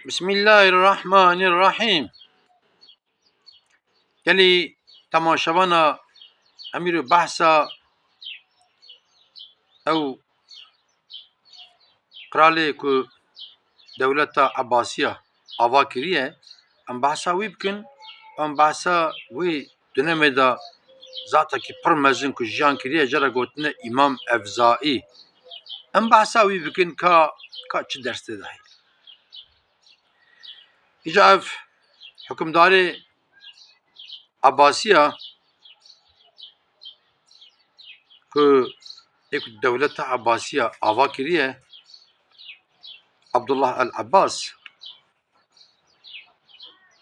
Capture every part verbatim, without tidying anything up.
Bismillahirrahmanirrahîm. Gelî temaşevana em îro behsa ew qiralê ku dewleta Ebasiya ava kiriye, em behsa wî bikin, em behsa wî dönemê de zatekî pir mezin ku jiyan kiriye, jê re gotine Îmam Evzaî. Em behsa wî bikin ka, ka çi ders tê de heye. Îca ev hukimdarê Ebasiya ku ê ku dewleta Ebasiya ava kiriye, Abdullah el Abbas,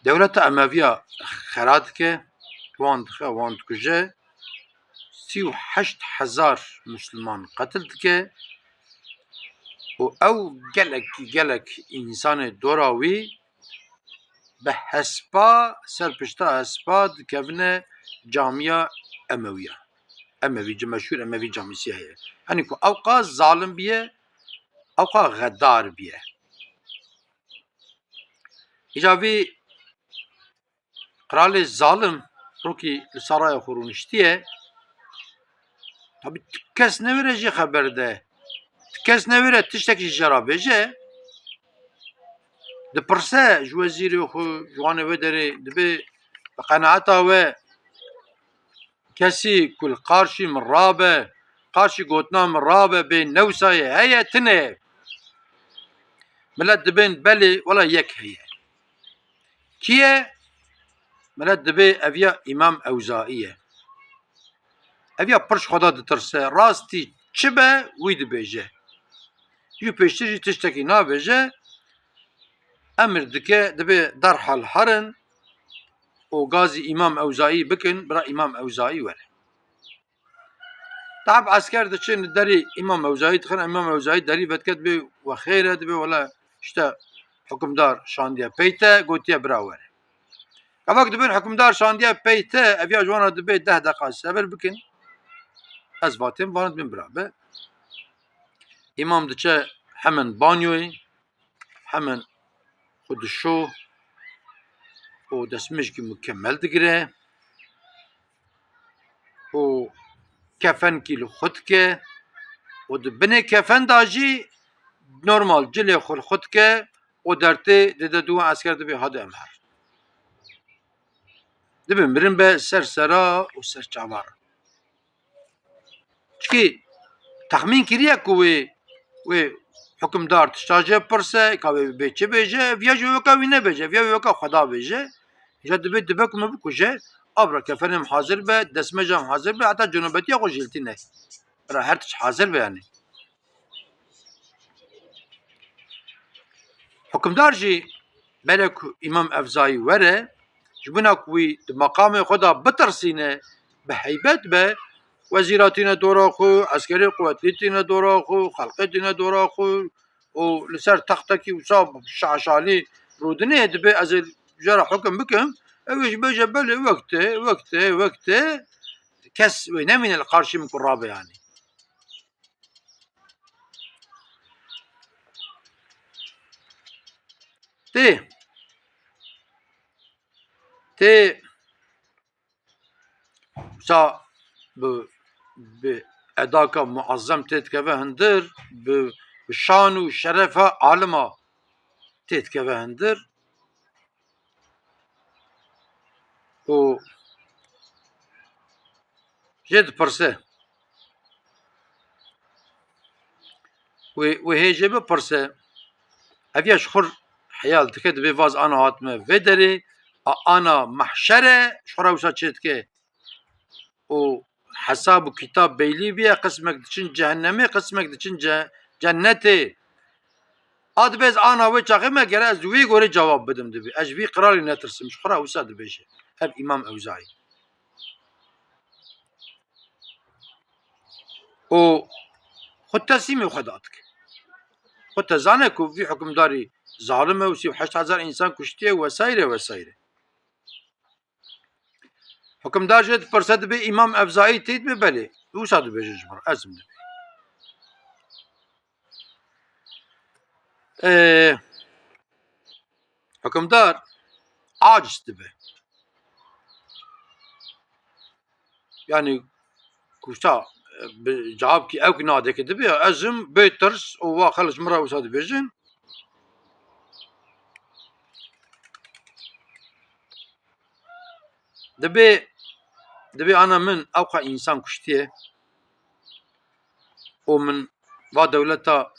dewleta Emeviya xera dike, wan dixe, wan dikuje, sî û heşt hezar Misliman qetil dike û ew gelek, gelek însanê dora wî bi hespa, ser pişta hespa dikevine camiya Emewiya. Emevî, ci meşhûr Emevî camîsî heye. Henî ku ewqa zalim biye, ewqa xedar biye. Îca vî qiralê zalim rokî li saraya xwe rûniştiye. Tabî ti kes newêre jê xeber de. Ti kes newêre tiştekî ji jê re bêje. Dipirse ji wezîrê xwe, ji wanê wê derê, dibê bi qenaeta we kesî ku li qarşî min rabe, qarşî gotina min rabe bê newsayê heye tine. Milet dibên belê, wela yek heye. Kî ye? Milet dibê ev ya Îmam Ewzaî ye. Ev ya pir ji Xweda ditirse, rastî çi be wî dibêje. Jî pêştir jî tiştekî nabêje, emir dike, dibê derhal herin û gazî Îmam Ewzaî bikin, bira Îmam Ewzaî were. Tab esker diçin li derî Îmam Ewzayî dixin, Îmam Ewzayî derî vedike dibê we xêr e, dibê wele işte hukimdar şandiye peyte, gotiye bira were. Gavak dibên hukimdar şandiye peyte, ev ya ji wana dibê deh deqa sebir bikin. Ez vatêm, van dibên bira be. Îmam diçe hemen banyoyê, hemen xwe dişo û destmêjkî mukemel digire û kefenkî li xwe dike û di binê kefen de jî normal cilê xwe li xwe dike û dertê dide dû esker dibê hadi em her. Dibê mirin be ser sera û ser çava re. Çikî texmîn kiriye ku wê, wê hukimdar tişta jê pirse, ka wê bê çi bêje, viya jî weka wî nebêje, viya wê weka Xweda bêje. Îca dibê dibe ku min bikuje, abra kefenê min hazir be, destmêja min hazir be, heta cenabetiya xwe jî li tîne. Bira her tişt hazir be yanî. Hukimdar jî belê ku Îmam Evzayî were, ji bona ku wî di meqamê xwe de bitirsîne, bi heybet be, wezîra tîne dora xwe, eskerê quwetlî tîne dora xwe, xelqê tîne dora xwe û li ser textekî wisa şaşalî rûdinê dibe ez ê jê re hukim bikim, ew ê jî bêje belê wek tê, wek tê, wek tê, kes wê nemîne li qarşî min ku rabe yanî. Tê, tê wisa bi, bi edaka muazzem tê dikeve hundir, bi, bi şan û şerefa alima tê dikeve hundir. û jê dipirse. Wê, wê hê jê bipirse, ev ya ji xwe heyal dike, dibê vaz ana hatime vê derê, a ana mehşer e, ji xwe re wisa çê dike. û hesab û kitab beylî bûye, qismek diçin cehennemê, qismek diçin ce-, cennetê. A dibe ez ana wê çaxê me gere ez di wî gorê cewab bidim dibe. Ez ji vî qiralî netirsim, ji xwe re wisa dibêje. Ev Îmam Ewzayî. Û xwe teslîmê xwe da dike. Xwe te zane ku vî hukimdarî zalim e û sî û heşt hezar însan kuştiye wesaîre wesaîre. Hukimdar jê dipirse, dibê Îmam Evzayî tê, dibê belê. Wisa dibêje ji min re, ez im dibê. Ee, Hukimdar aciz dibe. Yani kuşta, e, bi cevap ki ew ki nadeke dibe, ez im bê tirs û va xelk ji min re wisa dibêjin. Dibê, dibê ana min ew qe însan kuştiye û min va dewleta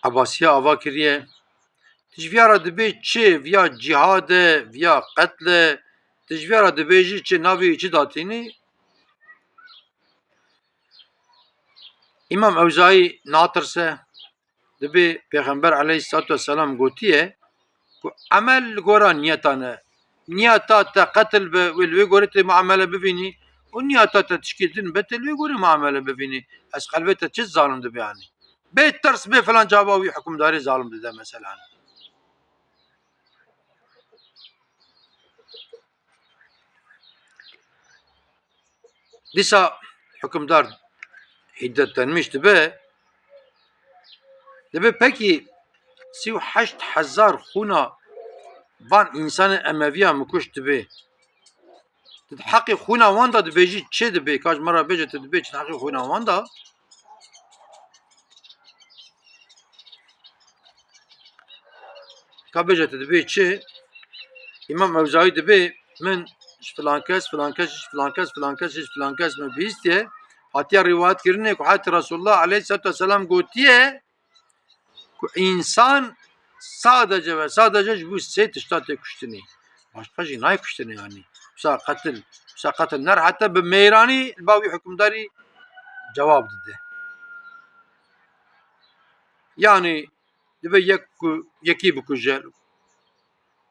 Ebasiya ava kiriye. Tu ji viya re dibê çi? Viya cîhad e, viya qetl e. Tu ji viya re dibêjî çi? Navê wî çi datînî? Îmam Ewzayî natirse. Dibê Pêxember aleyhissalatu vesselam gotiye ku emel li gora niyeta ne. Niyeta te qetil be, wê li wê gorê tê muamele bivînî û niyeta te tişkî din be, tê li wê gorê muamele bivînî. Ez qelbê te çi zalim dibe, yanî? Bê tirs, bê filan caba wî hukimdarê zalim dide mesela. Dîsa hukimdar hîdetlenmiş dibe, dibe pekî sî û heşt hezar xûna van însanê Emeviya min kuşt dibe. Tu di heqê xûna wan de dibêjî çi dibe? Ka ji me re bêje, tu dibê çi di heqê xûna wan de? Ka bêje, tu dibê çi? Îmam Ewzayî dibê, min ji filan kes, filan kes, ji filan kes, filan kes, ji filan kes min bihîstiye. Hatiye rîwayet kirinê ku heta Resulullah aleyhissalatu vesselam gotiye ku însan sadece ve sadece ji bo sê tişta tê kuştinê. Başqa jî nayê kuştinê, yanî. Wisa qetil, wisa qetil ner, heta bi mêranî li ba wî hukimdarî cewab dide. Yanî dibe yek ku yekî bikuje,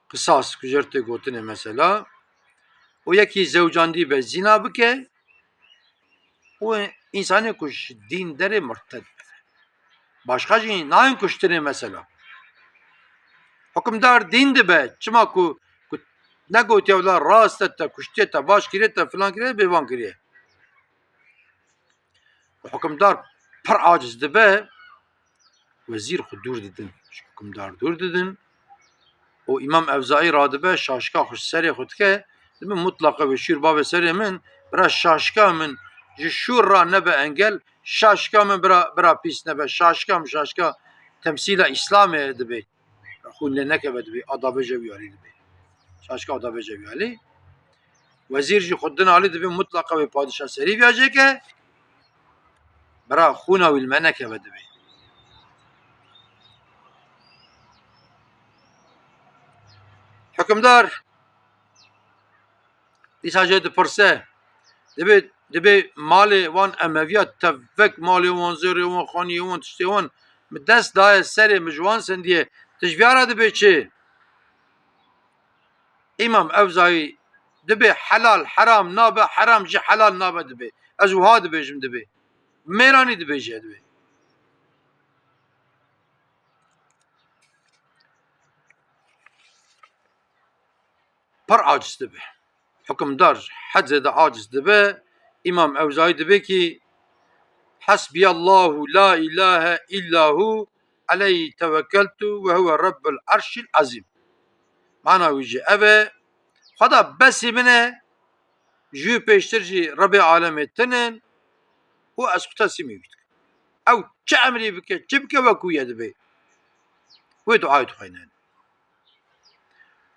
qisas, kujer tê gotinê mesela, û yekî zewcandî be, zîna bike, û însanê ku ji dîn derê murted be. Başqa jî nayên kuştinê mesela. Hukimdar dîn dibe, çima ku, ku negotiye wela rast e, te kuştiye, te baş kiriye, te filan kiriye, bêvan kiriye. Hukimdar pir aciz dibe, wezîr xwe dûr didin. Ji hukimdar dûr didin. Û Îmam Evzaî radibe, şaşka xwe ji serê xwe dike, dibe, mutlaqa wê şûr babe serê min, bira şaşka min ji şûr ra nebe engel, şaşka min bira, bira pîs nebe, şaşka min, şaşka temsîla Îslamê dibe. Xûn lê nekeve dibê, a davêje wî alî dibê. Şaşka a davêje wî alî. Wezîr jî xwe din alî dibê, mutlaqa wê padişah serî viya jê ke, bira xûna wî li me nekeve dibê. Hukimdar Dîsa jê dipirse, dibê, dibê malê wan Emeviya tevek malê wan, zêrê wan, xaniyê wan, tiştê wan min dest daye serê min ji wan sindiye, tu ji viya re dibê çi? Îmam Evzayî dibê helal heram nabe, heram jî helal nabe dibê. Ez wiha dibêjim dibê. Mêranî dibêje dibê. Pir aciz dibe. Hukimdar ji hed zêde aciz dibe. Îmam Ewzayî dibe ki, "Hasbiyallahu la ilahe illa hu, aleyhi tewekkeltu ve huve Rabbul Arşil Azîm." Mana wî jî ev e, Xweda besî min e, ji wî pêştir jî Rebê alemê tinin û ez xwe teslîmî wî dikim. Ew çi emrî bike, çi bike, wekû ye dibe. Wê duayê dixweyne.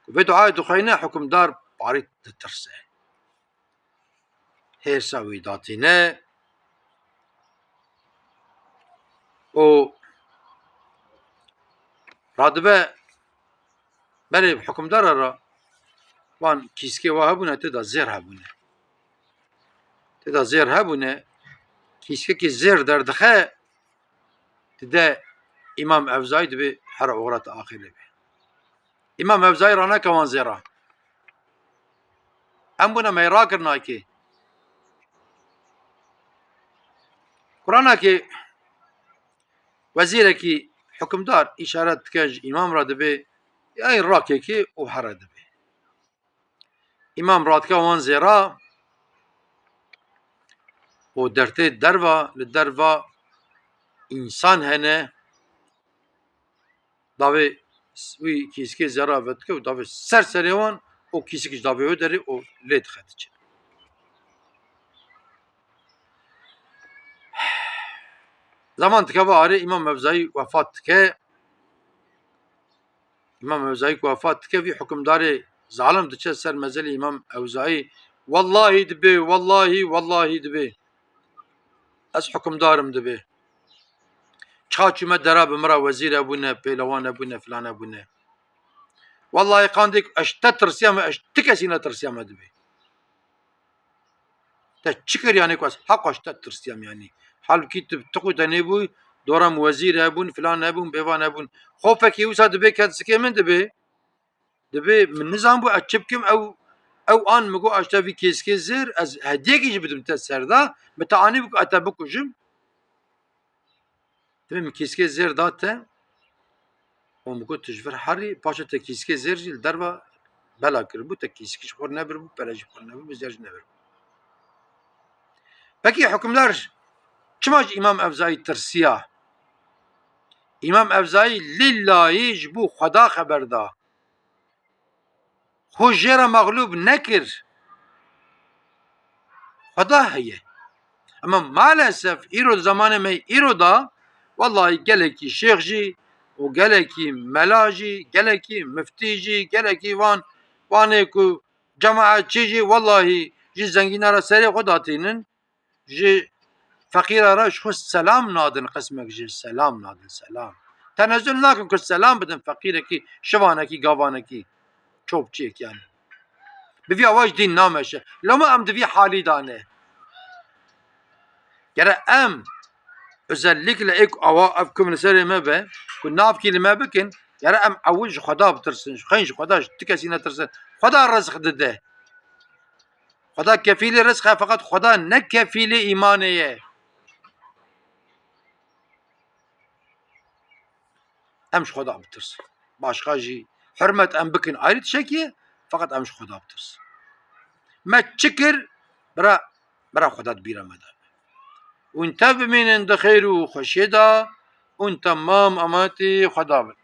Ku vê duayê dixweyne, hukimdar parî ditirse. Hêrsa wî datîne û radibe berê hukimdara re, van kîskê wa hebûne, tê de zêr hebûne. Tê de zêr hebûne, kîskekî zêr derdixe, dide Îmam Evzayî, dibê here oxira te axirê be. Îmam Evzayî raneke wan zêra. Em bûne me yê rakir nakê. Kuranekê wezîrekî hukimdar îşaret dike ji îmam re, dibê, ey rakekê û here dibê. Îmam radike wan zêra û dertê derva, li derva însan hene, davê wî kîskê zera vedike û davê ser serê wan, û kîsik ji davê wê derê û lê dixe diçe. Zaman dikeve arê, Îmam Evzayî wefat dike. Îmam Evzayî ku wefat dike, vî hukimdarê zalim diçe ser mezelê Îmam Evzayî. Wellahî dibê, wellahî, wellahî dibê. Ez hukimdar im dibê. Çiqa çûme dera bi min re wezîr hebûne, pêlewan hebûne, filan hebûne. Wellahî qandê ku ez ji te tirsiyame, ez ji ti kesî netirsiyame dibê. Te çi kir yanî ku ez heqa ji te tirsiyam yanî? Halbûkî tu, tu qû te nêbû, dora min wezîr hebûn, filan hebûn, bêvan hebûn. Xofekî wisa dibê ket zikê min dibê. Dibê min nizanbû ez çi bikim, ew, ew an min got ez te vî kêskê zêr, ez hediyekî jî bidim te ser da, min te anî bû ku ez te bikujim. Dibê min kîskê zêr da te û min got tu ji vir herî, paşê te kîskê zêr jî li derve bela kiribû, te kîskî ji xwe nebiribû, pere jî xwe nebiribû, zêr jî nebiribû. Pekî hukimdar çima ji Îmam Evzayî tirsiya? Îmam Evzayî lîllayî ji bo Xweda xeber da. Xwe jê re mexlûb nekir. Xweda heye. Ema maalesef îro di zamanê me îro de, wellahî gelekî şêx jî û gelekî mela jî, gelekî miftî jî, gelekî van, wanê ku cemaetçî jî, wellahî ji zengîna re serê xwe datînin. Ji feqîra re ji xwe selam nadin, qismek jî selam nadin, selam. Tenezul nakin ku selam bidin feqîrekî, şivanekî, gavanekî, çopçiyek yani. Bi vî awa ji dîn nameşe. Loma em di vî halî de ne. Gere em özellikle ê ku awa ev kum li serê me be, ku navkî li me bikin, gere em ewil ji Xweda bitirsin, ji xeyn ji Xweda, ji ti kesî netirsin. Xweda rizq dide. Xweda kefîlê rizq e, feqet Xweda ne kefîlê îmanê ye. Em ji Xweda bitirsin. Başqa jî hurmet em bikin ayrı tişekî ye, feqet em ji Xweda bitirsin. Me çi kir, bira, bira Xweda di bîra me de be. Hûn tev bimînin di xêr û xweşiyê de, hûn temam amatî Xweda bin.